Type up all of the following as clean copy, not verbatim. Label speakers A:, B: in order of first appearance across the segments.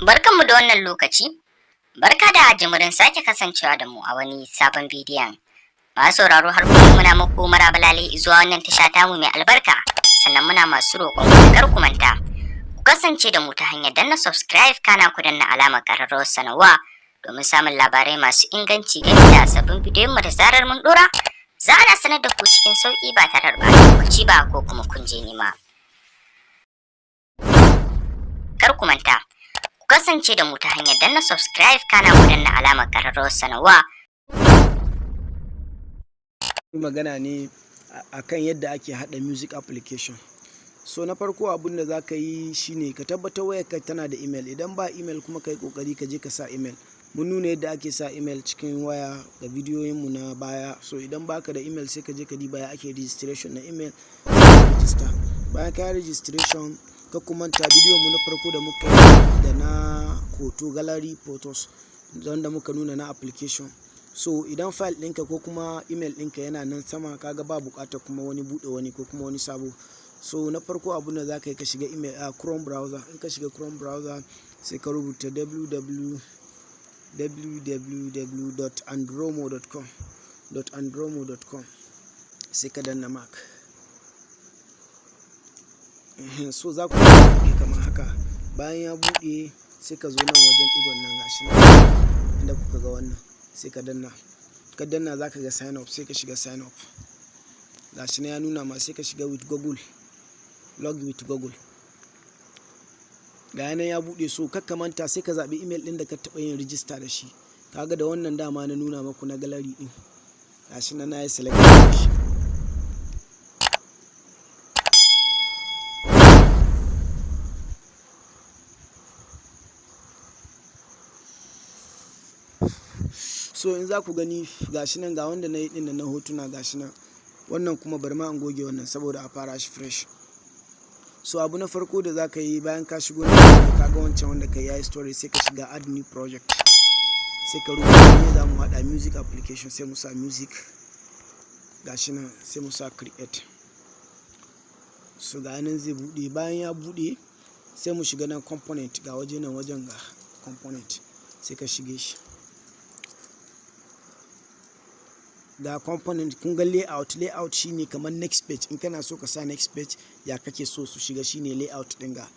A: Barkanmu da wannan lokaci, barka da jimirin sake kasancewa da mu a wani sabon bidiyon. Masu sauraro, har kullum muna muku maraba lale zuwa wannan tasha tamu mai albarka, sannan muna masu roƙon ku kar ku manta. Ku kasance da mu ta hanyar danna subscribe, kana ku danna alamar ƙararrawar sanarwa domin samun labarai masu inganci game da sabbin bidiyon mu. Da zarar mun ɗora, za a sanar da ku cikin sauƙi ba tare da ɓata lokaci ba ko kuma kun je nema. Kar ku manta, ku kasance da mu ta hanyar danna subscribe, kana ku danna alamar ƙararrawar sanarwa.
B: Magana ne akan yadda ake haɗa music application. So na farko, abun da za ka yi shine ka tabbatar wayarka tana da email. Idan ba email kuma, ka yi ƙoƙari ka je ka sa email. Mun nuna yadda ake sa email cikin waya ga bidiyoyinmu na baya. So idan baka da email, sai ka je ka diba ya ake registration na email, sai ka register. Bayan ka yi registration, ka kuma manta bidiyon mu na farko da muka yi da na hoto, gallery photos, wanda muka nuna na application. So idan file ɗinka ko kuma email ɗinka yana nan sama, kaga ba buƙatar kuma wani buɗe wani ko kuma wani sabo. So na farko, abun da za ka yi, ka shiga email a Chrome browser. In ka shiga Chrome browser, sai ka rubuta www.andromo.com .andromo.com, sai ka danna mark. So za ku buɗe kamar haka. Bayan ya buɗe, sai ka zo nan wajen ɗigon nan, gashi nan inda kuka ga wannan, sai ka danna. Ka danna, za ka ga sign up, sai ka shiga sign up. Gashi nan ya nuna ma, sai ka shiga with Google, log with Google. Ga nan ya buɗe. So kar manta, sai ka zaɓi email ɗin da ka taɓa yin register da shi. Kaga da wannan dama na nuna maku na gallery ɗin, gashi nan na yi select shi. So in za ku gani, gashi nan, ga wanda na yi ɗin na hotuna, gashi nan. Wannan kuma bari ma in goge wannan saboda a fara shi fresh. So abu na farko da za ka yi bayan ka shigo nan, ka ga wancan wanda ka yi story, sai ka shiga add new project, sai ka rubuta me za mu haɗa. Music application, sai mu sa music, gashi nan, sai mu sa create. So ga nan zai buɗe. Bayan ya buɗe, sai mu shiga nan component. Ga waje nan, wajen ga component, sai ka shige shi. Ga component, kun ga layout. Layout shine kamar next page. In kana so ka sa next page, ya kake so su shiga, shine layout ɗin. Ga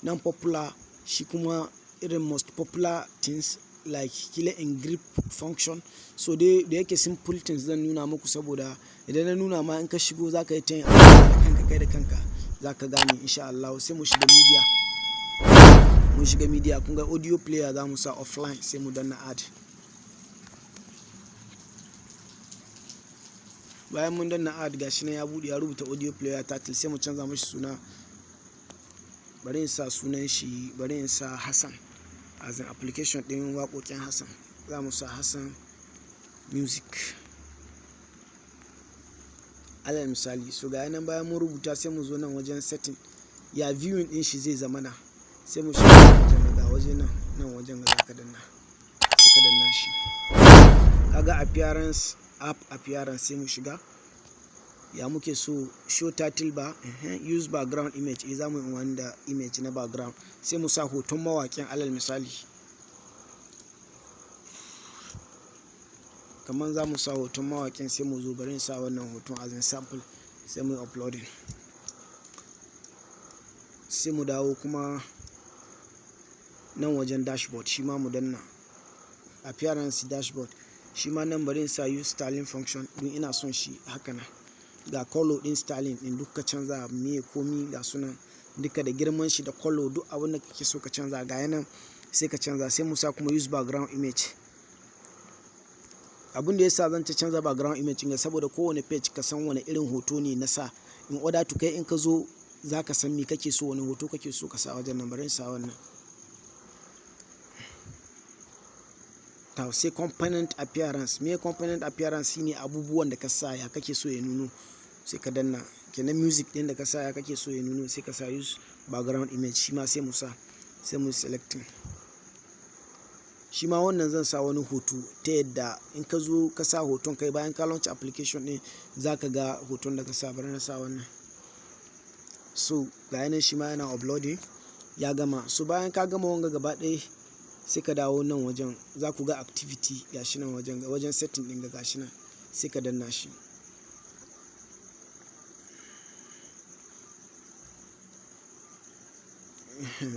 B: nan popular, shi kuma irin most popular things like kila in grip function. So dai da yake simple things zan nuna muku, saboda idan na nuna ma, in ka shigo za ka yi ta yin abubuwa da kanka, kai da kanka za ka gane insha Allah. Sai mu shiga media. Mun shiga media, kun ga audio player, za mu sa offline, sai mu danna add. Bayan mun danna add, gashi nan ya buɗe, ya rubuta audio player title, sai mu canza mashi suna. Bari in sa sunan shi, bari in sa Hassan as an application ɗin waƙoƙin Hassan. Za mu sa Hassan Music alal misali. So ga nan, bayan mun rubuta, sai mu zo nan wajen setting, ya viewing ɗin shi zai zamana. Sai mu shiga wajen, ga waje nan, nan wajen ga zaka danna, sai ka danna shi. Kaga appearance, app appearance, sai mu shiga ya muke so: show title bar, use background image. Eh, za mu yi wanda image na background, sai mu sa hoton mawaƙin. Alal misali, kamar za mu sa hoton mawaƙin, sai mu zo, bari in sa wannan hoton as a sample, sai mu yi uploading. Sai mu dawo kuma nan wajen dashboard, shi ma mu danna appearance dashboard. Shi ma nan bari in sa use styling function don ina son shi haka nan. Ga color din, styling din, duk ka canza me komi, ga sunan duka, da girman shi da color, duk abin da kake so ka canza ga yanan, sai ka canza. Sai mu sa kuma use background image. Abin da yasa zan ta canza background image ga, saboda kowane page ka san wani irin hoto ne na sa, in order to kai in ka zo za ka san me kake so, wani hoto kake so ka sa wajen nan. Bari in sa wannan. Ta sai component appearance. Me component appearance? Shine abubuwan da ka sa, ya kake so ya nuno, sai ka danna. Kenan music din da ka sa, ya kake so ya nuno, sai ka sa use background image. Shi ma sai mu sa, sai mu selecting. Shi ma wannan zan sa wani hoto ta yadda in ka zo ka sa hoton kai, bayan ka launch application din, za ka ga hoton da ka sa. Bari na sa wannan. So ga yanan, shi ma yana uploading. Ya gama. So bayan ka gama wanga gaba ɗaya, sai ka dawo nan wajen, za ku ga activity, gashi nan wajen, wajen setting ɗin ga, gashi nan, sai ka danna shi.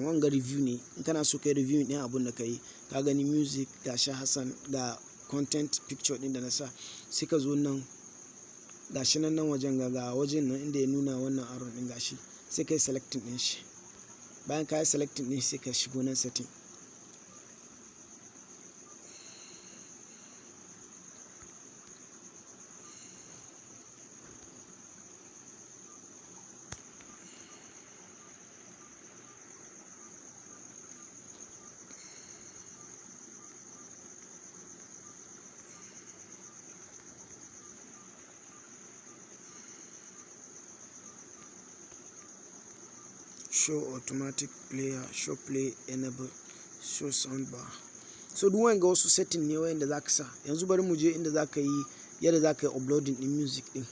B: Wanga review ne, in kana so kai review ɗin abun da ka yi. Ka gani, music gashi Hassan, ga content picture ɗin da na sa. Sai ka zo nan, gashi nan, nan wajen ga wajen nan inda ya nuna wannan arrow ɗin, gashi, sai ka yi selecting ɗin shi. Bayan ka yi selecting ɗin, sai ka shigo nan setting. Show automatic player, show play enable, show soundbar. So duk wa'inga wasu setting ne wa'inda za ka sa. Yanzu bari mu je inda za ka yi, yadda za ka yi uploading ɗin music ɗin.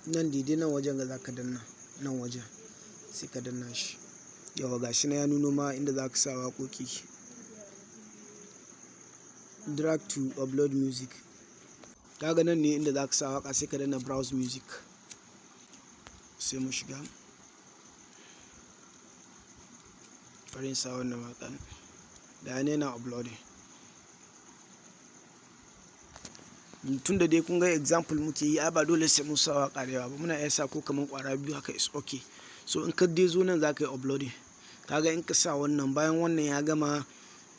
B: Nan daidai nan wajen ga za ka danna, nan wajen sai ka danna shi. Yauwa, gashi nan ya nuno ma inda za ka sa waƙoƙi. Drag to upload music. Kaga nan ne inda za ka sa waƙa, sai ka danna browse music. Sai mu shiga. Bari in sa wannan waƙan. Ga yana yana uploading. Tun da dai kun ga example muke yi, ai ba dole sai mun sa waƙa da yawa ba. Muna iya sa ko kaman ƙwara biyu haka is okay. So in ka dai zo nan, za ka yi uploading. Kaga in ka sa wannan, bayan wannan ya gama,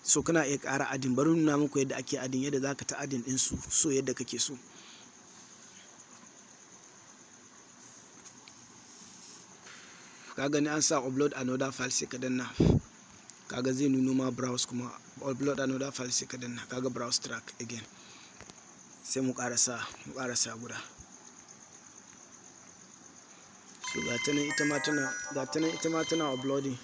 B: so kana iya ƙara adding. Bari in nuna muku yadda ake adding, yadda za ka ta adding ɗin su so yadda kake so. Ka gani an sa upload another file, sai ka danna. Kaga zai nuno ma browse kuma, upload another file, sai ka danna. Kaga browse track again. Sai mu ƙarasa guda. So ga ta nan ita ma tana, ga ta nan ita ma tana uploading.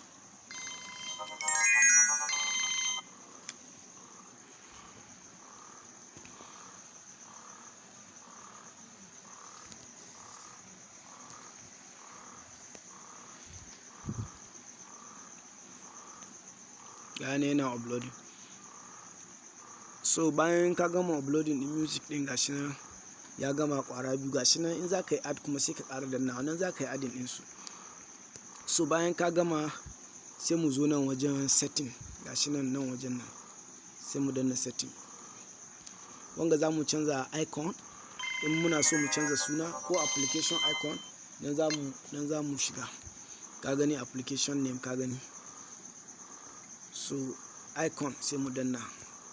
B: Ga yana yana uploading. So bayan ka gama uploading ɗin music ɗin, gashi nan ya gama ƙwara biyu, gashi nan. In za ka yi add kuma, sai ka ƙara dannawa nan, za ka yi adding ɗinsu. So bayan ka gama, sai mu zo nan wajen setting, gashi nan, nan wajen nan, sai mu danna setting. Wanga za mu canza icon in muna so mu canza suna ko application icon, nan za mu shiga. Ka gani, application name, ka gani. So icon, sai mu danna.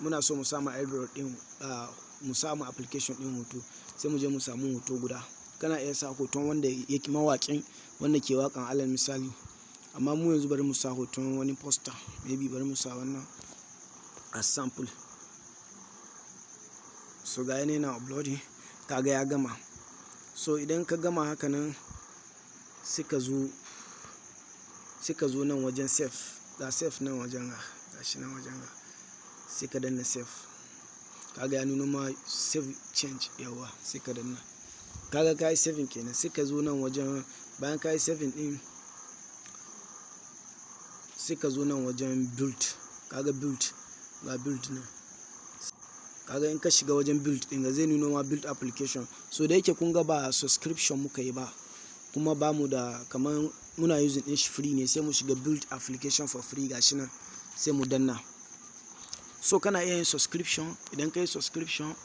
B: Muna so mu samu airdrop ɗin, mu samu application ɗin hoto, sai mu je mu samu hoto guda. Kana iya sa hoton wanda yake mawaƙin, wanda ke waƙan, alal misali. Amma mu yanzu bari mu sa hoton wani poster, maybe bari mu sa wannan as sample. So ga yana yana uploading, kaga ya gama. So idan ka gama haka nan, sai ka zo nan wajen save. Ga save nan wajen ga, gashi nan wajen ga, sai ka danna save. Kaga ya nuno ma save change, yauwa, sai ka danna. Kaga ka yi saving kenan. Sai ka zo nan wajen, bayan ka yi saving ɗin, sai ka zo nan wajen build. Kaga build, ga build nan. Kaga in ka shiga wajen build ɗin ga, zai nuno ma build application. So da yake kun ga ba subscription muka yi ba, kuma ba mu da, kaman muna using ɗin shi free ne, sai mu shiga build application for free, gashi nan, sai mu danna. So kana iya yin subscription. Idan ka yi subscription,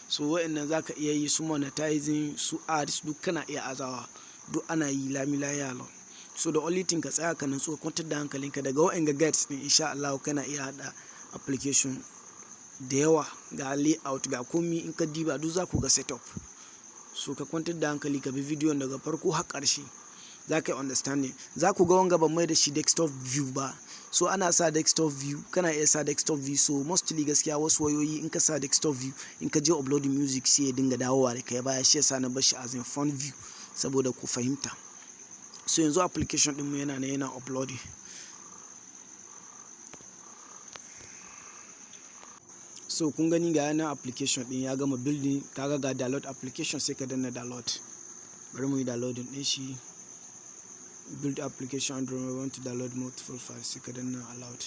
B: so wa'annan za ka iya yi su monetizing, su ads, duk kana iya azawa, duk ana yi lami lafiya lau. So the only thing, ka tsaya ka nutsu, ka kwantar da hankalinka daga wa'anga guides ɗin, insha Allah kana iya haɗa application da yawa. Ga layout, ga komi, in ka diba duk za ku ga setup. So ka kwantar da hankali, ka bi bidiyon daga farko har ƙarshe, za ka yi understanding. Za ku ga wanga ban mai da shi desktop view ba. So ana sa desktop view, kana iya sa desktop view. So mostly gaskiya wasu wayoyi, in ka sa desktop view, in ka je uploading music, sai ya dinga dawowa da kai baya. Shi yasa na bar shi as in front view, saboda ku fahimta. So yanzu application ɗinmu yana nan yana uploading. So kun gani, ga yana application din ya gama building. Kaga ga download application, sai ka danna download. Bari mu yi downloading din shi. Build application, Android, we want to download multiple files, sai ka danna allowed,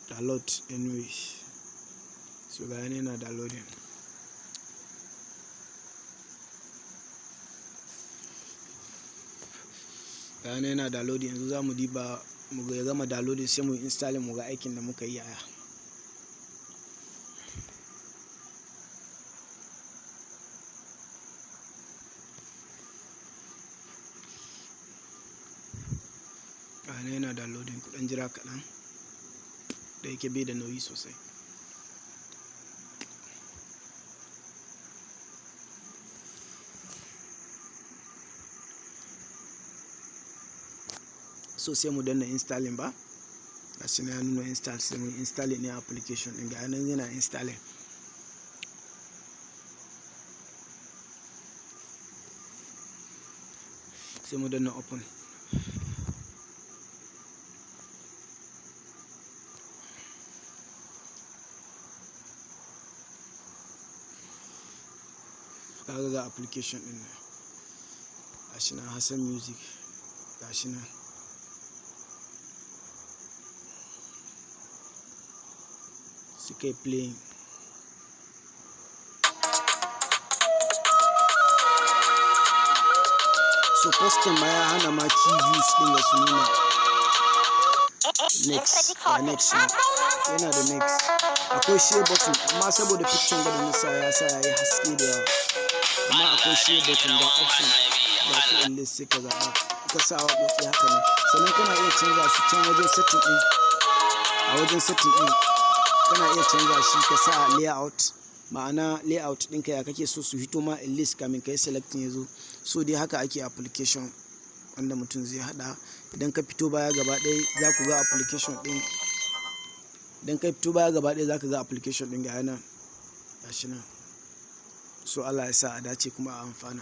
B: download anyway. So ga yana yana downloading. Ga yana yana downloading. Yanzu za mu diba mu ga ya gama downloading, sai mu yi installing, mu ga aikin da muka yi yaya. Ga yana yana downloading, ku ɗan jira kaɗan, da yake bai da nauyi sosai. So sai mu danna installing ba. Gashi nan ya nuna install, sai mu yi installing ne application din. Ga nan yana installing. Sai mu danna open. Kaga ga application din nan, gashi nan Hassan Music, gashi nan. Sai kai playing. So posting ma ya hana ma key views din ga su nuna. Next, ga next na yana da next. Akwai share button, amma saboda picture ga da na sa ya sa yayi haske da yawa, amma akwai share button. Ga option, ga su in list, sai ka zaɓa ka sa waƙoƙi haka ne. Sannan kana iya canza su can wajen setting din. A wajen setting din kana iya canza shi, ka sa layout, ma'ana layout ɗinka ya kake so su hito ma in list kamin ka yi selecting ya zo. So dai haka ake application wanda mutum zai haɗa. Idan ka fito baya gaba ɗaya, za ku ga application ɗin. Idan ka fito baya gaba ɗaya, za ka ga application ɗin, ga yana, gashi nan. So Allah ya sa a dace kuma a amfana.